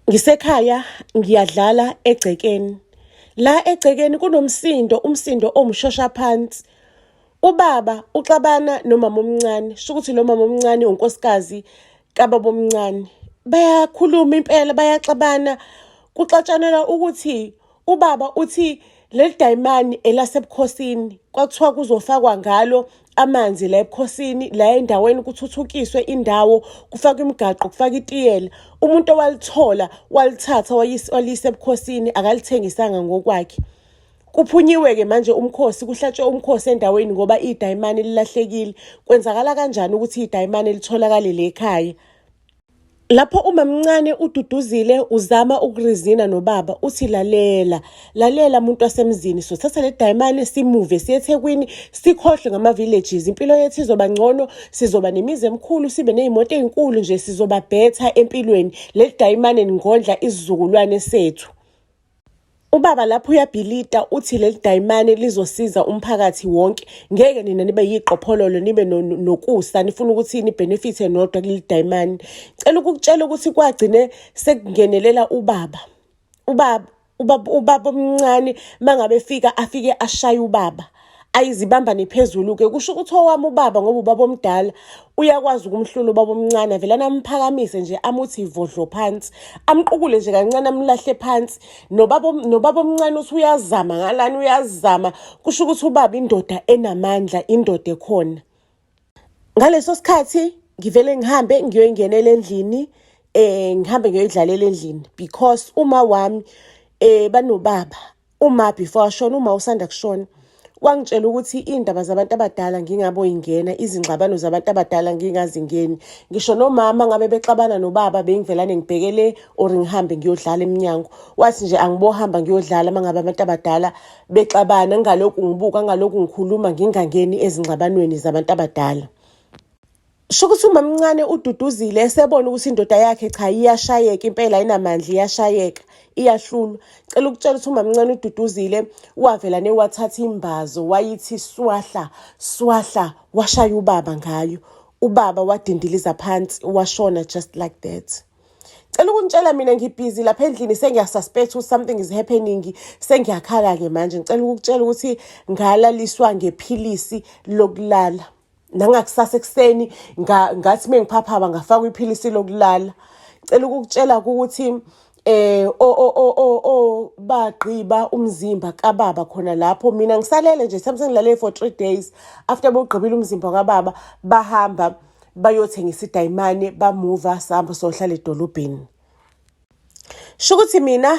Ngisekhaya ngiyadlala egcekeni. La egcekeni kunomsindo, umsindo owumshosha phansi. Ubaba uxabana nomama omncane, sho ukuthi lo mama omncane unkosikazi kababa omncane. Bayakhuluma impela bayaxabana, kuxatshanelwa ukuthi ubaba uthi leli dayimani elasebukhosini kwakuthiwa kuzofakwa ngalo amanzi la ebukhosini la endaweni kuthuthukiswe indawo kufakwe imigaqo kufakwe itiyela. Umuntu owalithola walithatha waliyisa ebukhosini akalithengisanga ngokwakhe. Kuphunyiwe-ke manje umkhosi kuhlatshwe umkhosi endaweni ngoba idayimani lilahlekile. Kwenzakala kanjani ukuthi idayimani litholakale le ekhaya? Lapho umamncane uDuduzile uzama ukurizina nobaba uthi lalela, lalela muntu wasemzini sothatha le dayimane simuve siye eThekwini sikhohlwe ngama-villages impilo yethu izoba ngcono sizoba nemizi emikhulu sibe ney'moto ey'nkulu nje sizoba better empilweni leli dayimane lingondla isizukulwane sethu. Ubaba lapho uyabhilita uthi leli dayimane lizosiza umphakathi wonke. Ngeke nina nibe yiqophololo nibe nokusa nifuna ukuthi nibhenefithe nodwa kuleli dayimane. Cela ukukutshela ukuthi kwagcine sekungenelela ubaba. Ubaba ubaba ubaba omncane mangabe efika afike ashaye ubaba. Ayizibambane phezulu-ke kusho ukuthi owami ubaba ngoba ubaba omdala uyakwazi ukumhlula ubaba omncane avelane amphakamise nje amuthi vodlo phansi amqukule nje kancane amlahle phansi nobaba nobaba omncane uthi uyazama ngalana uyazama kusho ukuthi ubaba indoda enamandla indoda ekhona. Ngaleso sikhathi ngivele ngihambe ngiyoyingenela endlini ngihambe ngiyoyidlalela endlini because uma wami banobaba uma before ashona uma usanda kushona wangitshela ukuthi iy'ndaba zabantu abadala ngingaboyingena izingxabano zabantu abadala ngingazingeni ngisho nomama ngabe bexabana nobaba bengivelane ngibhekele or ngihambe ngiyodlala emnyango wathi nje angibohamba ngiyodlala uma ngabe abantu abadala bexabana ngingalokhu ngibuka ngingalokhu ngikhuluma ngingangeni ezingxabanweni zabantu abadala. Sho ukuthi umamncane uDuduzile esebona ukuthi indoda yakhe cha iyashayeka impela ayinamandla iyashayeka iyahlulwa. Cela ukutshela ukuthi umamncane uDuduzile wavela newathatha imbazo wayithi swahla swahla washaya ubaba ngayo. Ubaba wadindiliza phansi washona just like that. Cela ukunitshela mina ngibhizi lapha endlini sengiyasuspect ukuthi something is happening sengiyakhala-ke manje. Ngicela ukukutshela ukuthi ngalaliswa ngephilisi lokulala. Nangakusasa ekuseni ngathi mengiphaphama ngafakwa iphilisi lokulala. Cela ukukutshela ukuthi o o o o o bagqiba umzimba kababa khona lapho mina ngisalele nje sengilale for 3 days after bowugqibile umzimba kababa bahamba bayothengisa idayimane bamuva sahamba sohlala edolobheni. Sho ukuthi mina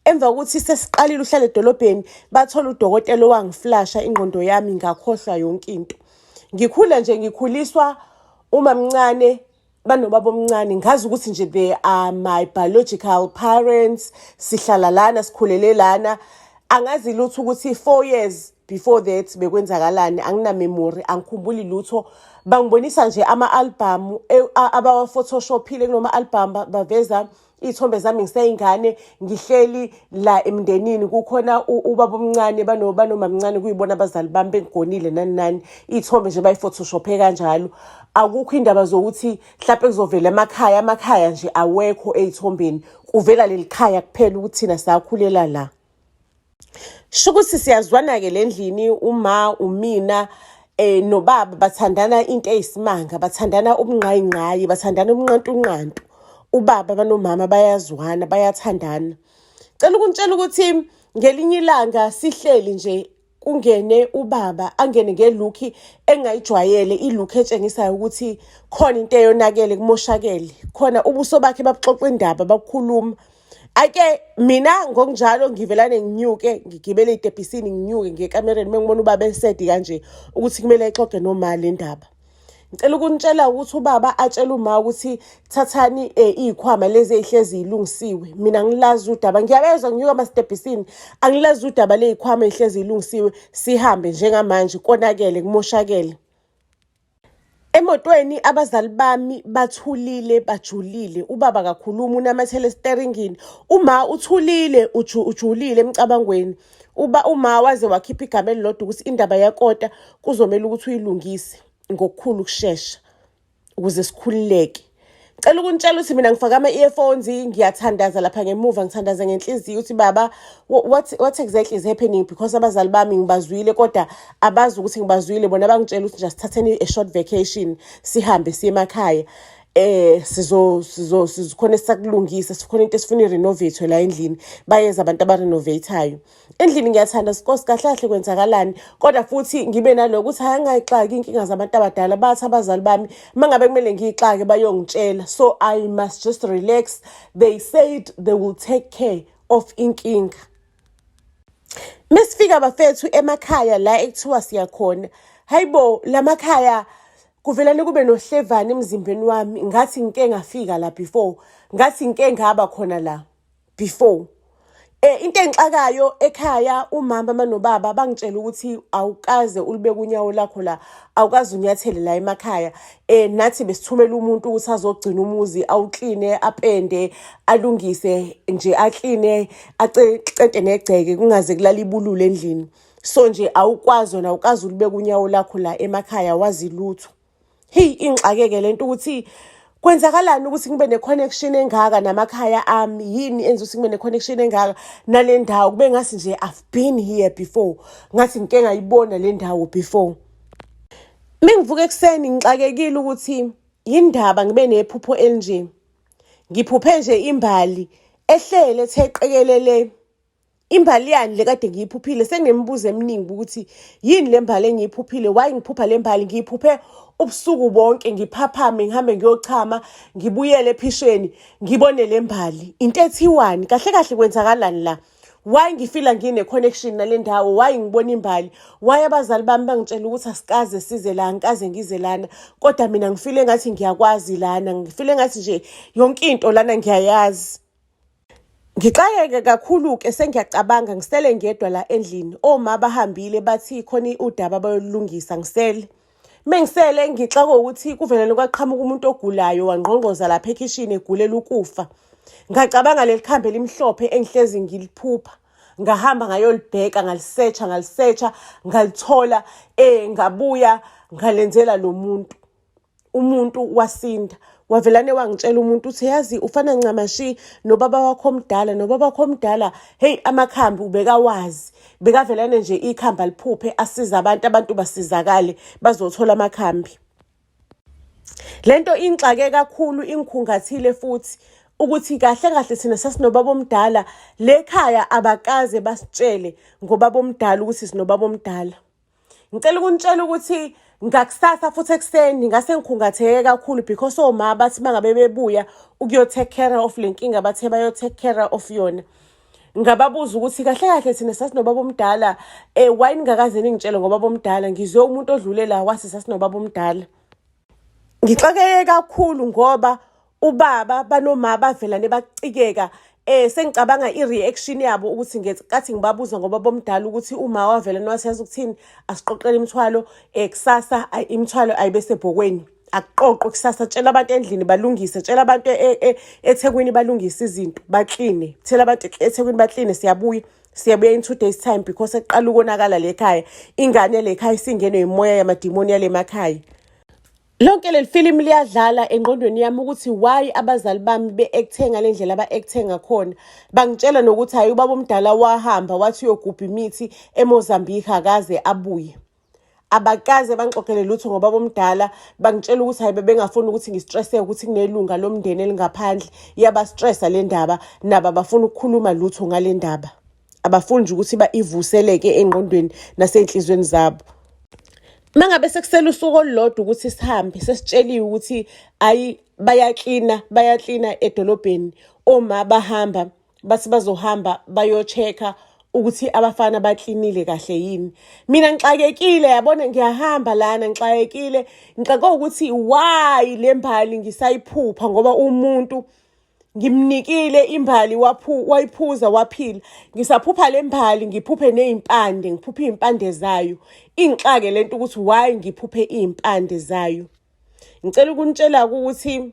emva kokuthi sesiqalile uhlala edolobheni bathola udokotela owangiflasha ingqondo yami ngakhohlwa yonke into. Ngikhula nje ngikhuliswa umamncane banobaba omncane ngazi ukuthi nje they are my biological parents sihlala lana sikhulele lana angazi lutho ukuthi 4 years before that bekwenzakalani angina memory angikhumbuli lutho bangibonisa nje ama-album abawa-photoshophile kuloma-album baveza iy'thombe zami ngiseyingane ngihleli la emndenini kukhona ubaba omncane banomamncane kuyibona abazali bami bengigonile nani nani iy'thombe nje bayi-photoshophe kanjalo akukho indaba zokuthi mhlawumpe kuzovela amakhaya amakhaya nje awekho ey'thombeni kuvela leli khaya kuphela ukuthi thina sakhulela la. Sho ukuthi siyazwana-ke le ndlini uma umina nobaba bathandana into eyisimanga bathandana ubungqayingqayi bathandana ubunqantunqantu ubaba banomama bayazwana bayathandana. Cela ukunitshela ukuthi ngelinye ilanga sihleli nje kungene ubaba angene ngelukhi engayijwayele ilukhi etshengisayo ukuthi khona into eyonakele kumoshakele khona ubuso bakhe babuxoxa indaba babukhuluma. Ake mina ngokunjalo ngivelane nginyuke ngigibele ey'tebhisini nginyuke ngiye ekamereni uma ngibona ubaba esedi kanje ukuthi kumele exoxe noma le ndaba. Ngicela ukunitshela ukuthi ubaba atshele uma ukuthi thathani iy'khwama lezi ey'hlezi y'lungisiwe. Mina ngilazi udaba ngiyabezwa nginyuka amasitebhisini angilazi udaba ley'khwama ey'hlezi y'lungisiwe sihambe njengamanje konakele kumoshakele. Emotweni abazali bami bathulile bajulile ubaba akakhulumi unamathele esiteringini uma uthulile ujulile emcabangweni uba uma waze wakhipha igama elilodwa ukuthi indaba yakota kuzomele ukuthi uyilungise ngokukhulu ukushesha ukuze sikhululeke. Cela ukunitshela ukuthi mina ngifake ama-earphones, ngiyathandaza lapha ngemuva, ngithandaza ngenhliziyo ukuthi, "Baba, what exactly is happening?" Because abazali bami ngibazwile, kodwa abazi ukuthi ngibazwile. Bona bangitshela ukuthi nje asithatheni a short vacation, sihambe siye emakhaya, sizo sizo sizokhona esisakulungisa, sikhona into esifuna i-renovate la endlini. Bayeza abantu aba-renovate-ayo endlini. Ngiyathanda, Nkosi, kahle kahle kwenzakalani? Kodwa futhi ngibe naloko ukuthi hayi, angayixaki iy'nkinga zabantu abadala. Bathi abazali bami uma ngabe kumele ngiyixake, bayongitshela, so I must just relax. They said they will take care of inkinga. Mesifika, bafethu, emakhaya la ekuthiwa siyakhona, hayibo, lamakhaya kuvelane kube nohlevane emzimbeni wami, ngathi ngike ngafika la before, ngathi ngike ngaba khona la before. Into engixakayo ekhaya, umama manobaba bangitshela ukuthi awukaze ulibeke unyawo lakho la, awukaze unyathele la emakhaya. Nathi besithumela umuntu ukuthi azogcina umuzi, awukline, apende, alungise nje, akline, acente negceke, kungaze kulala ibululu endlini. So nje awukwazi wena, awukaze ulibeke unyawo lakho la emakhaya, wazi lutho. Hey, ingixakeke lento ukuthi kwenzakalani ukuthi ngibe ne-connection engaka namakhaya ami. Yini enza ukuthi ngibe ne-connection engaka nale ndawo, kube ngathi nje I've been here before, ngathi ngike ngayibona le ndawo before? Mengivuka ekuseni, ngixakekile ukuthi yindaba ngibe nephupho elinje. Ngiphuphe nje imbali ehlele ethe qekelele. Imbali yani le kade ngiyiphuphile? Senginemibuzo eminingi ukuthi yini le mbali engiyiphuphile, why ngiphupha le mbali? Ngiyiphuphe ubusuku bonke, ngiphaphame, ngihambe ngiyochama, ngibuyele ephisheni, ngibone le mbali. Into ethiwani kahle kahle? Kwenzakalani la? Why ngifila ngine-connection nale ndawo? Why ngibona imbali? Why abazali bami bangitshela ukuthi asikaze size la, angikaze ngize lana, kodwa mina ngifile ngathi ngiyakwazi lana, ngifile ngathi nje yonke into lana ngiyayazi? Ngixakeke kakhulu-ke, sengiyacabanga, ngisele ngedwa la endlini. Oma bahambile, bathi khona udaba abayolungisa, ngisele. Mengisele, ngixakwe ukuthi kuvelele kwaqhamuka umuntu ogulayo, wangqongqoza lapha ekhishini egulela ukufa. Ngacabanga leli khambi elimhlophe engihlezi ngiliphupha. Ngahamba ngayolibheka, ngalisetsha, ngalisetsha, ngalithola, ngabuya ngalenzela lo muntu. Umuntu wasinda. Wavelane wangitshela umuntu uthi, "Yazi, ufana ncamashi nobaba wakho omdala, nobaba wakho omdala. Hey, amakhambi ubekawazi, bekavelane nje ikhambi aliphuphe, asiza abantu, abantu basizakale, bazothola amakhambi." Lento ingixake kakhulu, ingikhungathile futhi ukuthi kahle kahle thina sasinobaba omdala le khaya, abakaze basitshele ngobaba omdala ukuthi sinobaba omdala. Ngicela ukunitshela ukuthi ngakusasa futhi ekuseni ngase ngikhungatheke kakhulu, because oma bathi bangabe bebuya ukuyo-take care of le nkinga, bathe bayo-take care of yona. Ngababuza ukuthi kahle kahle thina sasinobaba omdala, why ningakaze ningitshele ngobaba omdala? Ngizwe umuntu odlule la wathi sasinobaba omdala. Ngixakeke kakhulu ngoba ubaba banoma bavelane bacikeka. Sengicabanga i-reaction yabo ukuthi ngenkathi ngibabuza ngobaba omdala, ukuthi uma wavela wathi, "Yazi ukuthini, asiqoqele imithwalo kusasa, imithwalo ayibe sebhokweni, akuqoqwe kusasa. Tshela abantu endlini balungise, tshela abantu eThekwini balungise izinto, bakline, tshela abantu eThekwini bakline, siyabuya, siyabuya in 2 days time, because ekuqala ukonakala le khaya, ingane le khaya isingenwe imoya yamadimoni yale makhaya." Lonke leli filimu liyadlala engqondweni yami ukuthi why abazali bami be-acte ngale ndlela aba-acte ngakhona. Bangitshela nokuthi hhayi, ubaba omdala wahamba, wathi uyogubha imithi eMozambique, akaze abuye. Abakaze bangixoxele lutho ngobaba omdala. Bangitshela ukuthi hhayi, bebengafuni ukuthi ngi-stresseke ukuthi kunelunga lomndeni elingaphandle, iyaba-stressa le ndaba nabo, abafuni ukukhuluma lutho ngale ndaba, abafuni nje ukuthi ivuseleke engqondweni nasey'nhliziyweni zabo. Uma ngabe sekusele usuku olulodwa ukuthi sihambe, sesitsheliwe ukuthi ayi, bayaklina, bayaklina edolobheni. Oma bahamba, bathi bazohamba bayo-check-a ukuthi abafana baklinile kahle yini. Mina ngixakekile, yabona, ngiyahamba lana ngixakekile, ngixakwe ukuthi why le mbali ngisayiphupha, ngoba umuntu ngimnikile imbali, wayiphuza, waphila. Ngisaphupha le mbali, ngiphuphe ney'mpande, ngiphuphe iy'mpande zayo. Ingixake lento ukuthi why ngiphuphe iy'mpande zayo. Ngicela ukunitshela-ke ukuthi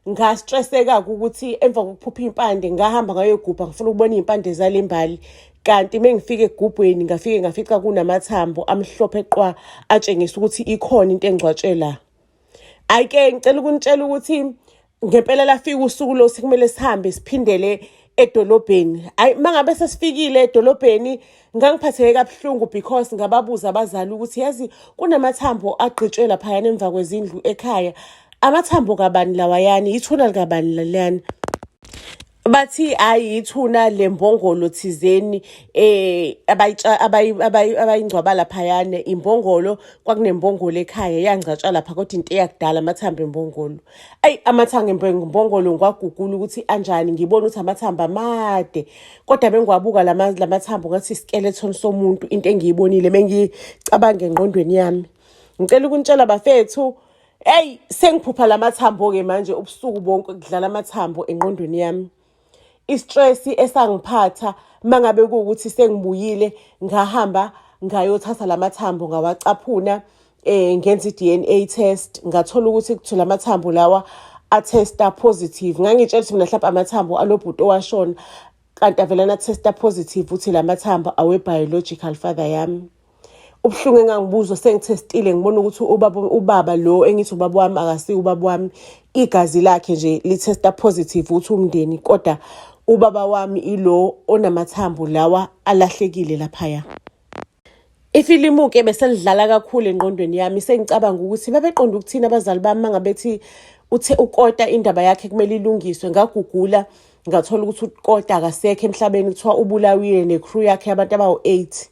nga-stresseka-ke ukuthi emva kokuphupha iy'mpande, ngahamba ngayogubha, ngifuna ukubona iy'mpande zale mbali. Kanti uma ngifika egubhweni, ngafike ngafica kunamathambo amhlophe qwa, atshengisa ukuthi ikhona into engcwatshwe la. Hhayi-ke, ngicela ukunitshela ukuthi Ngempela lafika usuku lo sekumele sihambe siphindele edolobheni. Hayi, mangabe sesifikile edolobheni ngangiphatheke kabuhlungu because ngababuza abazali ukuthi yazi kunamathambo agqitshwe laphayana emva kwezindlu ekhaya. Amathambo kabani lawayani? Ithuna likabani laliyana? Bathi hayi, ithuna lembongolo thizeni abayingcwaba laphayana. Imbongolo, kwakunembongolo ekhaya yangcatshwa lapha, kodwa into eyakudala, amathambo embongolo. Ayi, amathambo embongolo ngiwagugula ukuthi anjani, ngibona ukuthi amathambo amade, kodwa bengiwabuka lamathambo ngathi iskeleton somuntu. Into engiyibonile mengicabanga engqondweni yami, ngicela ukunitshela bafethu, hey, sengiphupha lamathambo-ke manje ubusuku bonke, kudlala amathambo engqondweni yami. I-stress esangiphatha mangabe kuwukuthi sengibuyile, ngahamba ngayothatha lamathambo, ngawacaphuna, ngenza i-DNA test, ngathola ukuthi kuthiwa lamathambo lawa atesta positive. Ngangitshela ukuthi mina mhlawumbe amathambo alobhuti owashona, kanti avelana testa positive ukuthi lamathambo awe-biological father yami. Ubuhlungu engangibuzwa sengithestile, ngibona ukuthi ubaba lo engithi ubaba wami akasiwo ubaba wami, igazi lakhe nje lithesta positive ukuthi umndeni, kodwa ubaba wami ilo onamathambo lawa alahlekile laphaya. Ifilimu-ke beselidlala kakhulu engqondweni yami, sengicabanga ukuthi babeqonda ukuthini abazali bami mangabethi uthe ukota indaba yakhe kumele ilungiswe. Ngagugula, ngathola ukuthi ukota akasekho emhlabeni, kuthiwa ubulawile ne-crew yakhe, abantu abawu-8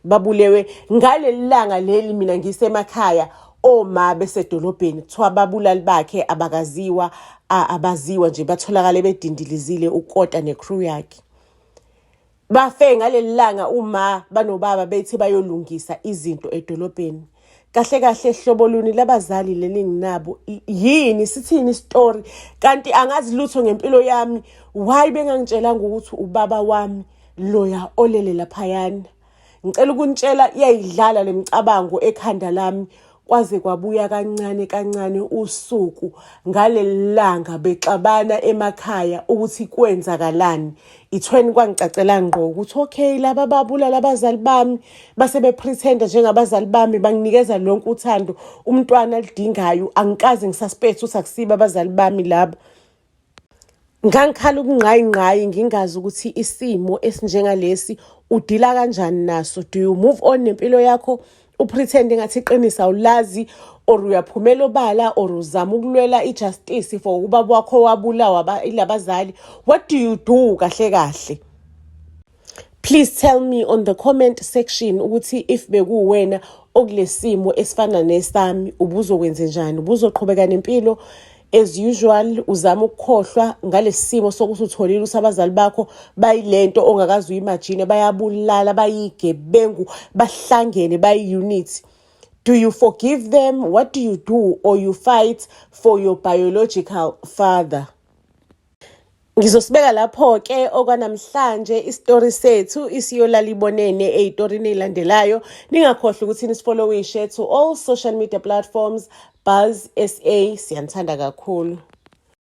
babulewe ngaleli langa leli mina ngisemakhaya, oma besedolobheni. Kuthiwa ababulali bakhe abakaziwa, abaziwa nje, batholakale bedindilizile ukota ne-crew yakhe. Bafe ngaleli langa uma banobaba bethi bayolungisa izinto edolobheni. Kahle kahle, hlobo luni labazali leli nginabo? Yini, sithini isitori? Kanti angazi lutho ngempilo yami. Why bengangitshelanga ukuthi ubaba wami loya olele laphayana? Ngicela ukunitshela, iyayidlala lemicabango ekhanda lami kwaze kwabuya kancane kancane usuku ngaleli langa bexabana emakhaya ukuthi kwenzakalani. Ithweni kwangicacela ngqo ukuthi okay, laba babulala abazali bami, base bepretenda njengabazali bami, banginikeza lonke uthando umntwana alidingayo. Angikaze ngisuspect ukuthi akusibo abazali bami laba. Ngangikhala ukungqayingqayi, ngingazi ukuthi isimo esinjengalesi udila kanjani naso. Do you move on nempilo yakho, upretend engathi iqiniso awulazi, or uyaphumela obala, or uzama ukulwela i-justice for ubaba wakho wabulawa ilabazali? What do you do kahle kahle? Please tell me on the comment section ukuthi if bekuwena okulesimo esifana nesami, ubuzokwenze njani? Ubuzoqhubeka nempilo as usual, uzama ukukhohlwa ngalesi simo sokuthi utholile ukuthi abazali bakho bayilento ongakaze uyimagine, bayabulala, bayigebengu, bahlangene, bayi-unit? Do you forgive them? What do you do? Or you fight for your biological father? Ngizosibeka lapho-ke okwanamhlanje isitori sethu, isiyolala ibonene ey'torini ey'landelayo. Ningakhohlwa ukuthi nisifollowishe to all social media platforms, Buzz SA. Siyanithanda kakhulu.